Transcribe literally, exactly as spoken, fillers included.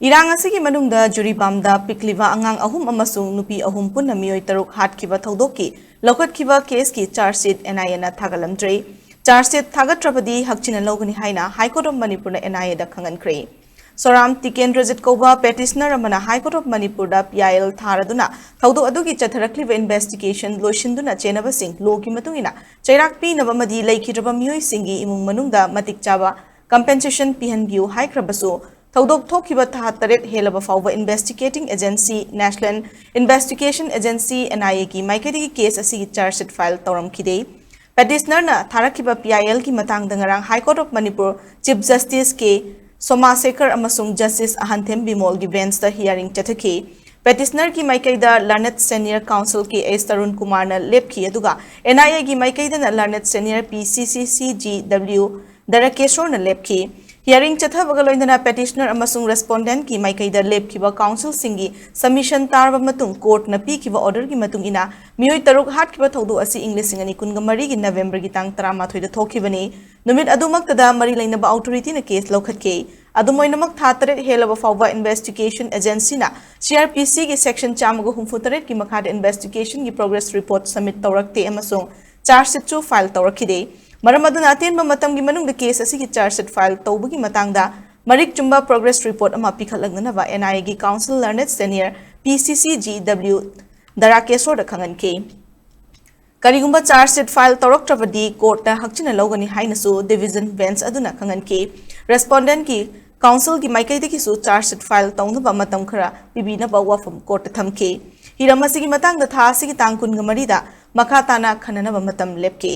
ꯏꯔꯥꯡ ꯑꯁꯤꯒꯤ ꯃꯅꯨꯡꯗ ꯖꯨꯔꯤꯕꯥꯝꯗ ꯄꯤꯛꯂꯤꯕ ꯑꯉꯥꯡ ꯑꯍꯨꯝ ꯑꯃꯁꯨꯡ ꯅꯨꯄꯤ ꯑꯍꯨꯝ ꯄꯨꯟꯅ ꯃꯤꯑꯣꯏ ꯇꯔꯨꯛ ꯍꯥꯠꯈꯤꯕ ꯊꯧꯗꯣꯛꯀꯤ ꯂꯧꯈꯠꯈꯤꯕ ꯀꯦꯁꯀꯤ ꯆꯥꯔꯖ ꯁꯤꯠ ꯑꯦꯟ ꯑꯥꯏ ꯑꯦꯅ ꯊꯥꯒꯠꯂꯝꯗ꯭ꯔꯤ꯫ ꯆꯥꯔꯖ ꯁꯤꯠ ꯊꯥꯒꯠꯇ꯭ꯔꯕꯗꯤ ꯍꯛꯆꯤꯟꯅ ꯂꯧꯒꯅꯤ ꯍꯥꯏꯅ ꯍꯥꯏ ꯀꯣꯔꯠ ꯑꯣꯐ ꯃꯅꯤꯄꯨꯔꯅ ꯑꯦꯟ ꯑꯥꯏ ꯑꯦꯗ ꯈꯪꯍꯟꯈ꯭ꯔꯦ꯫ ꯁꯣꯔꯥꯝ ꯇꯤꯀꯦꯟꯗ꯭ꯔꯖꯤꯠ ꯀꯧꯕ ꯄꯦꯇꯤꯁꯅꯔ ꯑꯃꯅ ꯍꯥꯏ ꯀꯣꯔꯠ ꯑꯣꯐ ꯃꯅꯤꯄꯨꯔꯗ ꯄꯤ ꯑꯥꯏ ꯑꯦꯜ ꯊꯥꯔꯗꯨꯅ ꯊꯧꯗꯣꯛ ꯑꯗꯨꯒꯤ ꯆꯠꯊꯔꯛꯂꯤꯕ ꯏꯟꯚꯦꯁꯇꯤꯒꯦꯁꯟ ꯂꯣꯏꯁꯤꯟꯗꯨꯅ ꯆꯦꯟꯅꯕꯁꯤꯡ ꯂꯣꯒꯤ ꯃꯇꯨꯡ ꯏꯟꯅ ꯆꯩꯔꯥꯛ ꯄꯤꯅꯕ ꯑꯃꯗꯤ ꯂꯩꯈꯤꯗ꯭ꯔꯕ ꯃꯤꯑꯣꯏꯁꯤꯡꯒꯤ ꯏꯃꯨꯡ ꯃꯅꯨꯡꯗ ꯃꯇꯤꯛ ꯆꯥꯕ ꯀꯝꯄꯦꯟꯁꯦꯁꯟ ꯄꯤꯍꯟꯕꯤꯌꯨ ꯍꯥꯏꯈ꯭ꯔꯕꯁꯨ, ꯊꯧꯗꯣꯛ ꯊꯣꯛꯈꯤꯕ ꯊꯥ ꯇꯔꯦꯠ ꯍꯦꯜꯂꯕ ꯐꯥꯎꯕ investigating agency, national investigation agency, N I ꯑꯦꯒꯤ ꯃꯥꯏꯀꯩꯗꯒꯤ ꯀꯦꯁ ꯑꯁꯤꯒꯤ charge seat file ꯇꯧꯔꯝꯈꯤꯗꯦ꯫ ꯄꯦꯇꯤꯁꯅꯔꯅ ꯊꯥꯔꯛꯈꯤꯕ P I ꯑꯦꯜꯒꯤ ꯃꯇꯥꯡꯗ ꯉꯔꯥꯡ high court of Manipur chief justice K Somashekar ꯑꯃꯁꯨꯡ ꯖꯁꯇꯤꯁ ꯑꯍꯟꯊꯦꯝ ꯕꯤꯃꯣꯜꯒꯤ ꯕꯦꯟꯁꯇ ꯍꯤꯌꯥꯔꯤꯡ ꯆꯠꯊꯈꯤ꯫ ꯄꯦꯇꯤꯁꯅꯔꯒꯤ ꯃꯥꯏꯀꯩꯗ ꯂꯔꯅꯦꯗ ꯁꯦꯅꯤꯌꯔ ꯀꯥꯎꯟꯁꯤꯜ ꯀꯦ ꯑꯦꯁ ꯇꯔꯨꯟ ꯀꯨꯃꯥꯔꯅ ꯂꯦꯞꯈꯤ, ꯑꯗꯨꯒ ꯑꯦꯟ ꯑꯥꯏ ꯑꯦꯒꯤ ꯃꯥꯏꯀꯩꯗꯅ ꯂꯔꯅꯦꯗ ꯁꯦꯅꯤꯌꯔ ꯄꯤ ꯁꯤ ꯁꯤ ꯁꯤ ꯖꯤ ꯗꯕ꯭ꯂꯤꯎ ꯗꯔꯀꯦꯁꯣꯔꯅ ꯂꯦꯞꯈꯤ꯫ ꯍꯤꯌꯥꯔꯤꯡ ꯆꯠꯊꯕꯒ ꯂꯣꯏꯅꯅ ꯄꯦꯇꯤꯁꯅꯔ ꯑꯃꯁꯨꯡ ꯔꯦꯁꯄꯣꯟꯗꯦꯟꯠꯀꯤ ꯃꯥꯏꯀꯩꯗ ꯂꯦꯞꯈꯤꯕ ꯀꯥꯎꯟꯁꯤꯜꯁꯤꯡꯒꯤ ꯁꯕꯃꯤꯁꯟ ꯇꯥꯔꯕ ꯃꯇꯨꯡ ꯀꯣꯔꯠꯅ ꯄꯤꯈꯤꯕ ꯑꯣꯔꯗꯔꯒꯤ ꯃꯇꯨꯡ ꯏꯟꯅ ꯃꯤꯑꯣꯏ ꯇꯔꯨꯛ ꯍꯥꯠꯈꯤꯕ ꯊꯧꯗꯣꯛ ꯑꯁꯤ ꯏꯪ ꯂꯤꯁꯤꯡ ꯑꯅꯤ ꯀꯨꯟꯒ ꯃꯔꯤꯒꯤ ꯅꯕꯦꯝꯕꯔꯒꯤ ꯇꯥꯡ ꯇꯔꯥꯃꯥꯊꯣꯏꯗ ꯊꯣꯛꯈꯤꯕꯅꯤ꯫ ꯅꯨꯃꯤꯠ ꯑꯗꯨꯃꯛꯇꯗ ꯃꯔꯤ ꯂꯩꯅꯕ ꯑꯣꯊꯣꯔꯤꯇꯤꯅ ꯀꯦꯁ ꯂꯧꯈꯠꯈꯤ꯫ ꯑꯗꯨꯝ ꯑꯣꯏꯅꯃꯛ, ꯊꯥ ꯇꯔꯦꯠ ꯍꯦꯜꯂꯕ ꯐꯥꯎꯕ ꯏꯟꯚꯦꯁꯇꯤꯒꯦꯁꯟ ꯑꯦꯖꯦꯟꯁꯤꯅ ꯁꯤ ꯑꯥꯔ ꯄꯤ ꯁꯤꯒꯤ ꯁꯦꯛꯁꯟ ꯆꯥꯝꯃꯒ ꯍꯨꯝꯐꯨ ꯇꯔꯦꯠꯀꯤ ꯃꯈꯥꯗ ꯏꯟꯚꯦꯁꯇꯤꯒꯦꯁꯟꯒꯤ ꯄ꯭ꯔꯣꯒ꯭ꯔꯦꯁ ꯔꯤꯄꯣꯔꯠ ꯁꯕꯃꯤꯠ ꯇꯧꯔꯛꯇꯦ ꯑꯃꯁꯨꯡ ꯆꯥꯔꯖ ꯁꯤꯠꯁꯨ ꯐꯥꯏꯜ ꯇꯧꯔꯛꯈꯤꯗꯦ꯫ ꯃꯔꯝ ꯑꯗꯨꯅ, ꯑꯇꯦꯟꯕ ꯃꯇꯝꯒꯤ ꯃꯅꯨꯡꯗ ꯀꯦꯁ ꯑꯁꯤꯒꯤ ꯆꯥꯔꯖ ꯁꯤꯠ ꯐꯥꯏꯜ ꯇꯧꯕꯒꯤ ꯃꯇꯥꯡꯗ ꯃꯔꯤꯛ ꯆꯨꯝꯕ ꯄ꯭ꯔꯣꯒ꯭ꯔꯦꯁ ꯔꯤꯄꯣꯔꯠ ꯑꯃ ꯄꯤꯈꯠꯂꯛꯅꯅꯕ ꯑꯦꯟ ꯑꯥꯏ ꯑꯦꯒꯤ ꯀꯥꯎꯟꯁꯤꯜ ꯂꯔꯅꯦꯗ ꯁꯦꯅꯤꯌꯔ ꯄꯤ ꯁꯤ ꯁꯤ ꯖꯤ ꯗꯕ꯭ꯂꯤꯎ ꯗꯔꯥꯀꯦꯁꯣꯔꯗ ꯈꯪꯍꯟꯈꯤ꯫ ꯀꯔꯤꯒꯨꯝꯕ ꯆꯥꯔꯖ ꯁꯤꯠ ꯐꯥꯏꯜ ꯇꯧꯔꯛꯇ꯭ꯔꯕꯗꯤ ꯀꯣꯔꯠꯅ ꯍꯛꯆꯤꯟꯅ ꯂꯧꯒꯅꯤ ꯍꯥꯏꯅꯁꯨ ꯗꯤꯚꯤꯖꯟ ꯕꯦꯟꯆ ꯑꯗꯨꯅ ꯈꯪꯍꯟꯈꯤ꯫ ꯔꯦꯁꯄꯣꯟꯗꯦꯟꯠꯀꯤ ꯀꯥꯎꯟꯁꯤꯜꯒꯤ ꯃꯥꯏꯀꯩꯗꯒꯤꯁꯨ ꯆꯥꯔꯖ ꯁꯤꯠ ꯐꯥꯏꯜ ꯇꯧꯅꯕ ꯃꯇꯝ ꯈꯔ ꯄꯤꯕꯤꯅꯕ ꯋꯥꯐꯝ ꯀꯣꯔꯠꯇ ꯊꯝꯈꯤ꯫ ꯍꯤꯔꯝ ꯑꯁꯤꯒꯤ ꯃꯇꯥꯡꯗ ꯊꯥ ꯑꯁꯤꯒꯤ ꯇꯥꯡ ꯀꯨꯟꯒ ꯃꯔꯤꯗ ꯃꯈꯥ ꯇꯥꯅ ꯈꯟꯅꯅꯕ ꯃꯇꯝ ꯂꯦꯞꯈꯤ꯫